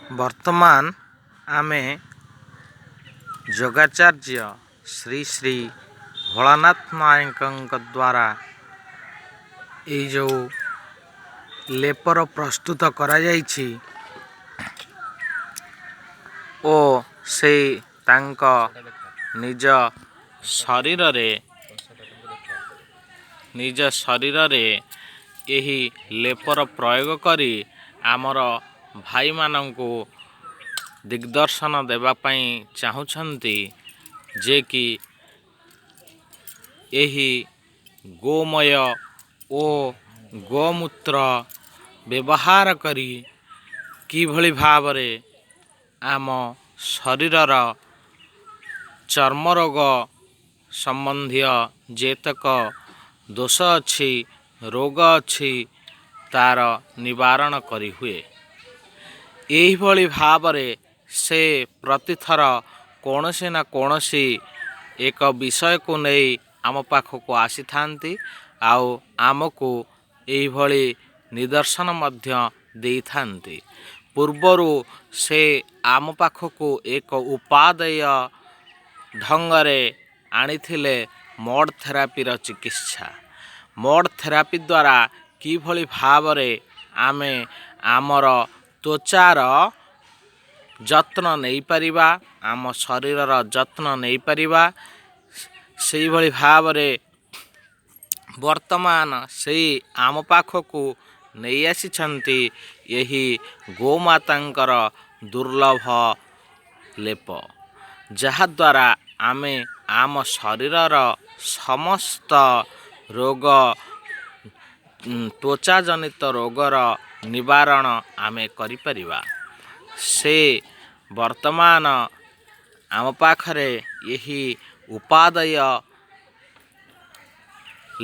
ବର୍ତ୍ତମାନ ଆମେ ଯୋଗାଚାର୍ଯ୍ୟ ଶ୍ରୀ ଶ୍ରୀ ଭୋଳାନାଥ ନାୟକଙ୍କ ଦ୍ୱାରା ଏଇ ଯେଉଁ ଲେପର ପ୍ରସ୍ତୁତ କରାଯାଇଛି ଓ ସେଇ ତାଙ୍କ ନିଜ ଶରୀରରେ ଏହି ଲେପର ପ୍ରୟୋଗ କରି ଆମର ଭାଇମାନଙ୍କୁ ଦିଗ୍ଦର୍ଶନ ଦେବା ପାଇଁ ଚାହୁଁଛନ୍ତି ଯେ କି ଏହି ଗୋମୟ ଓ ଗୋମୂତ୍ର ବ୍ୟବହାର କରି କିଭଳି ଭାବରେ ଆମ ଶରୀରର ଚର୍ମ ରୋଗ ସମ୍ବନ୍ଧୀୟ ଯେତକ ଦୋଷ ଅଛି, ରୋଗ ଅଛି, ତାର ନିବାରଣ କରିହୁଏ। ଏହିଭଳି ଭାବରେ ସେ ପ୍ରତିଥର କୌଣସି ନା କୌଣସି ଏକ ବିଷୟକୁ ନେଇ ଆମ ପାଖକୁ ଆସିଥାନ୍ତି ଆଉ ଆମକୁ ଏଇଭଳି ନିଦର୍ଶନ ମଧ୍ୟ ଦେଇଥାନ୍ତି। ପୂର୍ବରୁ ସେ ଆମ ପାଖକୁ ଏକ ଉପାଦେୟ ଢଙ୍ଗରେ ଆଣିଥିଲେ ମଡ଼ ଥେରାପିର ଚିକିତ୍ସା। ମଡ଼ ଥେରାପି ଦ୍ୱାରା କିଭଳି ଭାବରେ ଆମେ ଆମର ତ୍ୱଚାର ଯତ୍ନ ନେଇପାରିବା, ଆମ ଶରୀରର ଯତ୍ନ ନେଇପାରିବା, ସେଇଭଳି ଭାବରେ ବର୍ତ୍ତମାନ ସେଇ ଆମ ପାଖକୁ ନେଇ ଆସିଛନ୍ତି ଏହି ଗୋମାତାଙ୍କର ଦୁର୍ଲଭ ଲେପ, ଯାହାଦ୍ୱାରା ଆମେ ଆମ ଶରୀରର ସମସ୍ତ ରୋଗ, ତ୍ୱଚା ଜନିତ ରୋଗର ନିବାରଣ ଆମେ କରିପାରିବା। ସେ ବର୍ତ୍ତମାନ ଆମ ପାଖରେ ଏହି ଉପାଦେୟ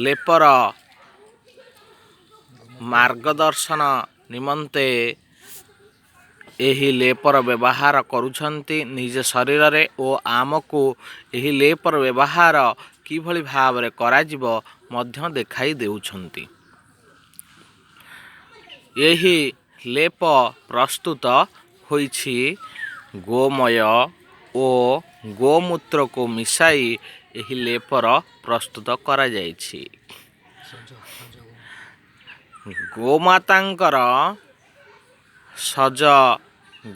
ଲେପର ମାର୍ଗଦର୍ଶନ ନିମନ୍ତେ ଏହି ଲେପର ବ୍ୟବହାର କରୁଛନ୍ତି ନିଜ ଶରୀରରେ ଓ ଆମକୁ ଏହି ଲେପର ବ୍ୟବହାର କିଭଳି ଭାବରେ କରାଯିବ ମଧ୍ୟ ଦେଖାଇ ଦେଉଛନ୍ତି। ଏହି ଲେପ ପ୍ରସ୍ତୁତ ହୋଇଛି ଗୋମୟ ଓ ଗୋମୂତ୍ରକୁ ମିଶାଇ ଏହି ଲେପର ପ୍ରସ୍ତୁତ କରାଯାଇଛି। ଗୋମାତାଙ୍କର ସଜ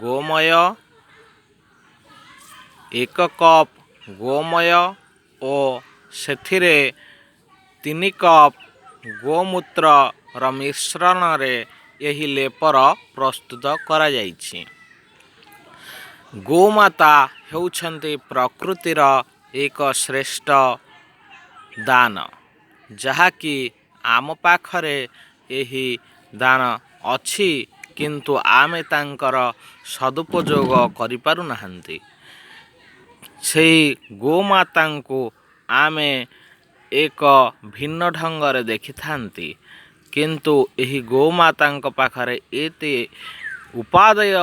ଗୋମୟ, 1 କପ୍ ଗୋମୟ ଓ ସେଥିରେ 3 କପ୍ ଗୋମୂତ୍ରର ମିଶ୍ରଣରେ ଏହି ଲେପର ପ୍ରସ୍ତୁତ କରାଯାଇଛି। ଗୋମାତା ହେଉଛନ୍ତି ପ୍ରକୃତିର ଏକ ଶ୍ରେଷ୍ଠ ଦାନ, ଯାହାକି ଆମ ପାଖରେ ଏହି ଦାନ ଅଛି, କିନ୍ତୁ ଆମେ ତାଙ୍କର ସଦୁପଯୋଗ କରିପାରୁନାହାନ୍ତି। ସେଇ ଗୋମାତାଙ୍କୁ ଆମେ ଏକ ଭିନ୍ନ ଢଙ୍ଗରେ ଦେଖିଥାନ୍ତି, କିନ୍ତୁ ଏହି ଗୋମାତାଙ୍କ ପାଖରେ ଏତେ ଉପାଦେୟ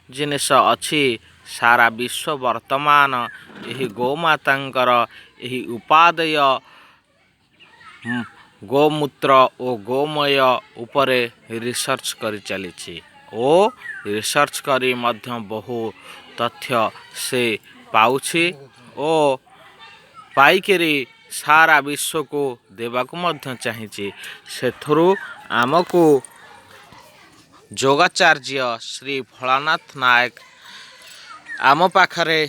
ଜିନିଷ ଅଛି। ସାରା ବିଶ୍ୱ ବର୍ତ୍ତମାନ ଏହି ଗୋମାତାଙ୍କର ଏହି ଉପାଦେୟ ଗୋମୂତ୍ର ଓ ଗୋମୟ ଉପରେ ରିସର୍ଚ୍ଚ କରି ଚାଲିଛି ଓ ରିସର୍ଚ୍ଚ କରି ମଧ୍ୟ ବହୁ ତଥ୍ୟ ସେ ପାଉଛି ଓ ପାଇକିରି ସାରା ବିଶ୍ୱକୁ ଦେବାକୁ ମଧ୍ୟ ଚାହିଁଛି। ସେଥିରୁ ଆମକୁ ଯୋଗାଚାର୍ଯ୍ୟ ଶ୍ରୀ ଭୋଳାନାଥ ନାୟକ ଆମ ପାଖରେ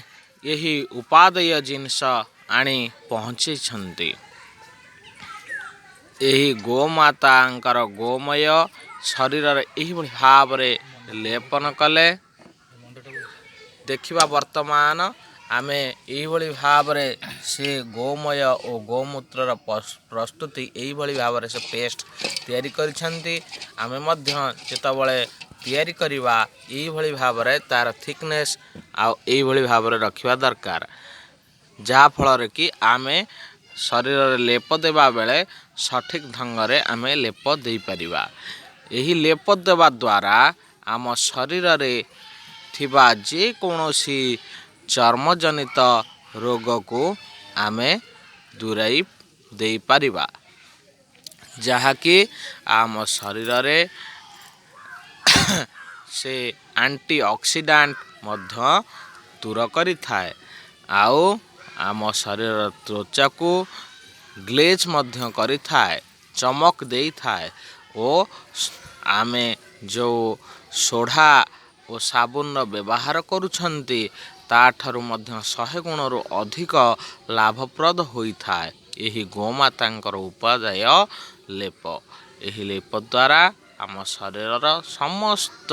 ଏହି ଉପାଦେୟ ଜିନିଷ ଆଣି ପହଞ୍ଚେଇଛନ୍ତି। ଏହି ଗୋମାତାଙ୍କର ଗୋମୟ ଶରୀରରେ ଏହିଭଳି ଭାବରେ ଲେପନ କଲେ ଦେଖିବା, ବର୍ତ୍ତମାନ ଆମେ ଏଇଭଳି ଭାବରେ ସେ ଗୋମୟ ଓ ଗୋମୂତ୍ରର ପ୍ରସ୍ତୁତି ଏଇଭଳି ଭାବରେ ସେ ପେଷ୍ଟ ତିଆରି କରିଛନ୍ତି। ଆମେ ମଧ୍ୟ ଯେତେବେଳେ ତିଆରି କରିବା, ଏଇଭଳି ଭାବରେ ତାର ଥିକନେସ୍ ଆଉ ଏଇଭଳି ଭାବରେ ରଖିବା ଦରକାର, ଯାହାଫଳରେ କି ଆମେ ଶରୀରରେ ଲେପ ଦେବା ବେଳେ ସଠିକ୍ ଢଙ୍ଗରେ ଆମେ ଲେପ ଦେଇପାରିବା। ଏହି ଲେପ ଦେବା ଦ୍ୱାରା ଆମ ଶରୀରରେ ଥିବା ଯେକୌଣସି ଚର୍ମଜନିତ ରୋଗକୁ ଆମେ ଦୂରାଇ ଦେଇପାରିବା, ଯାହାକି ଆମ ଶରୀରରେ ସେ ଆଣ୍ଟି ଅକ୍ସିଡାଣ୍ଟ ମଧ୍ୟ ଦୂର କରିଥାଏ ଆଉ ଆମ ଶରୀରର ତ୍ୱଚାକୁ ଗ୍ଲେଜ୍ ମଧ୍ୟ କରିଥାଏ, ଚମକ ଦେଇଥାଏ ଓ ଆମେ ଯେଉଁ ସୋଢ଼ା ଓ ସାବୁନର ବ୍ୟବହାର କରୁଛନ୍ତି, ତା'ଠାରୁ ମଧ୍ୟ 100 ଗୁଣରୁ ଅଧିକ ଲାଭପ୍ରଦ ହୋଇଥାଏ ଏହି ଗୋମାତାଙ୍କର ଉପାଦେୟ ଲେପ। ଏହି ଲେପ ଦ୍ୱାରା ଆମ ଶରୀରର ସମସ୍ତ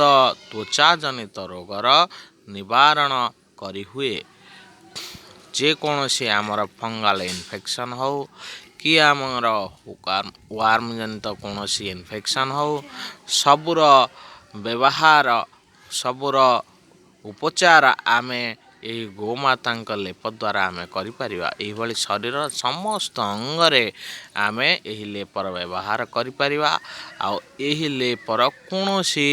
ତ୍ୱଚା ଜନିତ ରୋଗର ନିବାରଣ କରିହୁଏ। ଯେକୌଣସି ଆମର ଫଙ୍ଗାଲ ଇନଫେକ୍ସନ୍ ହଉ କି ଆମର ୱାର୍ମ ଜନିତ କୌଣସି ଇନଫେକ୍ସନ୍ ହଉ, ସବୁର ବ୍ୟବହାର, ସବୁର ଉପଚାର ଆମେ ଏହି ଗୋମାତାଙ୍କ ଲେପ ଦ୍ୱାରା ଆମେ କରିପାରିବା। ଏହିଭଳି ଶରୀରର ସମସ୍ତ ଅଙ୍ଗରେ ଆମେ ଏହି ଲେପର ବ୍ୟବହାର କରିପାରିବା ଆଉ ଏହି ଲେପର କୌଣସି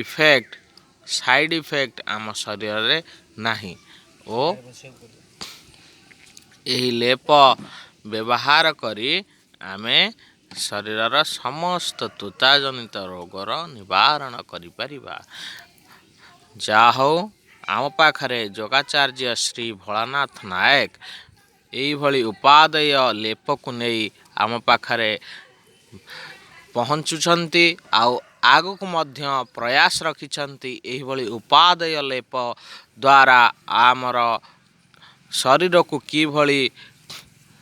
ଇଫେକ୍ଟ, ସାଇଡ଼୍ ଇଫେକ୍ଟ ଆମ ଶରୀରରେ ନାହିଁ ଓ ଏହି ଲେପ ବ୍ୟବହାର କରି ଆମେ ଶରୀରର ସମସ୍ତ ତ୍ୱଚାଜନିତ ରୋଗର ନିବାରଣ କରିପାରିବା। ଯାହା ହଉ, ଆମ ପାଖରେ ଯୋଗାଚାର୍ଯ୍ୟ ଶ୍ରୀ ଭୋଳାନାଥ ନାୟକ ଏଇଭଳି ଉପାଦେୟ ଲେପକୁ ନେଇ ଆମ ପାଖରେ ପହଞ୍ଚୁଛନ୍ତି ଆଉ ଆଗକୁ ମଧ୍ୟ ପ୍ରୟାସ ରଖିଛନ୍ତି, ଏହିଭଳି ଉପାଦେୟ ଲେପ ଦ୍ୱାରା ଆମର ଶରୀରକୁ କିଭଳି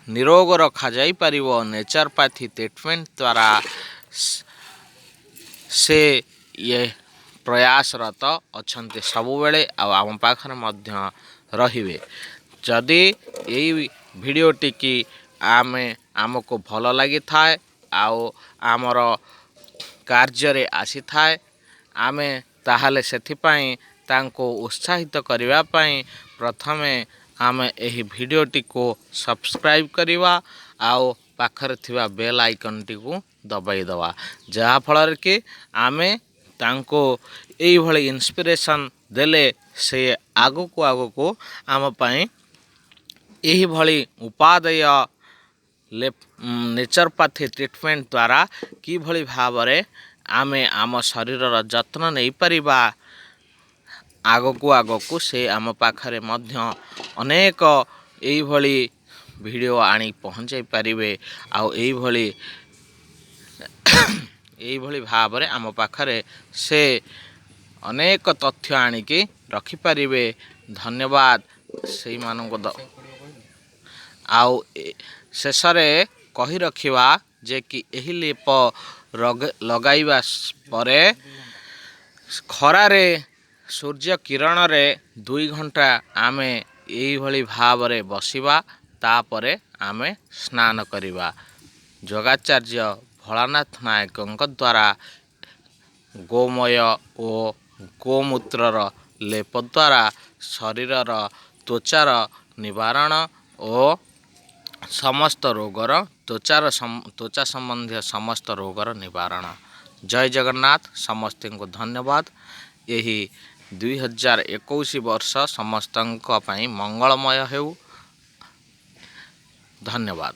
ନିରୋଗ ରଖାଯାଇପାରିବ ନେଚରପାଥି ଟ୍ରିଟମେଣ୍ଟ ଦ୍ୱାରା, ସେ ଇଏ ପ୍ରୟାସରତ ଅଛନ୍ତି ସବୁବେଳେ ଆଉ ଆମ ପାଖରେ ମଧ୍ୟ ରହିବେ। ଯଦି ଏଇ ଭିଡ଼ିଓଟିକି ଆମକୁ ଭଲ ଲାଗିଥାଏ ଆଉ ଆମର କାର୍ଯ୍ୟରେ ଆସିଥାଏ, ଆମେ ତାହେଲେ ସେଥିପାଇଁ ତାଙ୍କୁ ଉତ୍ସାହିତ କରିବା ପାଇଁ ପ୍ରଥମେ ଆମେ ଏହି ଭିଡ଼ିଓଟିକୁ ସବସ୍କ୍ରାଇବ୍ କରିବା ଆଉ ପାଖରେ ଥିବା ବେଲ୍ ଆଇକନ୍ଟିକୁ ଦବାଇ ଦେବା, ଯାହାଫଳରେ କି ଆମେ ତାଙ୍କୁ ଏଇଭଳି ଇନ୍ସପିରେସନ୍ ଦେଲେ ସେ ଆଗକୁ ଆଗକୁ ଆମ ପାଇଁ ଏହିଭଳି ଉପାଦେୟ ନେଚରପାଥି ଟ୍ରିଟମେଣ୍ଟ ଦ୍ୱାରା କିଭଳି ଭାବରେ ଆମେ ଆମ ଶରୀରର ଯତ୍ନ ନେଇପାରିବା, ଆଗକୁ ଆଗକୁ ସେ ଆମ ପାଖରେ ମଧ୍ୟ ଅନେକ ଏଇଭଳି ଭିଡ଼ିଓ ଆଣି ପହଞ୍ଚାଇ ପାରିବେ ଆଉ ଏଇଭଳି ଭାବରେ ଆମ ପାଖରେ ସେ ଅନେକ ତଥ୍ୟ ଆଣିକି ରଖିପାରିବେ। ଧନ୍ୟବାଦ ସେଇମାନଙ୍କୁ। ଆଉ ଶେଷରେ କହି ରଖିବା ଯେ କି ଏହି ଲେପ ଲଗାଇବା ପରେ ଖରାରେ ସୂର୍ଯ୍ୟ କିରଣରେ 2 ଘଣ୍ଟା ଆମେ ଏଇଭଳି ଭାବରେ ବସିବା, ତାପରେ ଆମେ ସ୍ନାନ କରିବା। ଯୋଗାଚାର୍ଯ୍ୟ ଭୋଳାନାଥ ନାୟକଙ୍କ ଦ୍ୱାରା ଗୋମୟ ଓ ଗୋମୂତ୍ରର ଲେପ ଦ୍ୱାରା ଶରୀରର ତ୍ୱଚାର ନିବାରଣ ଓ ସମସ୍ତ ରୋଗର ତ୍ୱଚାର ତ୍ୱଚା ସମ୍ବନ୍ଧୀୟ ସମସ୍ତ ରୋଗର ନିବାରଣ। ଜୟ ଜଗନ୍ନାଥ, ସମସ୍ତଙ୍କୁ ଧନ୍ୟବାଦ। ଏହି 2021 ବର୍ଷ ସମସ୍ତଙ୍କ ପାଇଁ ମଙ୍ଗଳମୟ ହେଉ। ଧନ୍ୟବାଦ।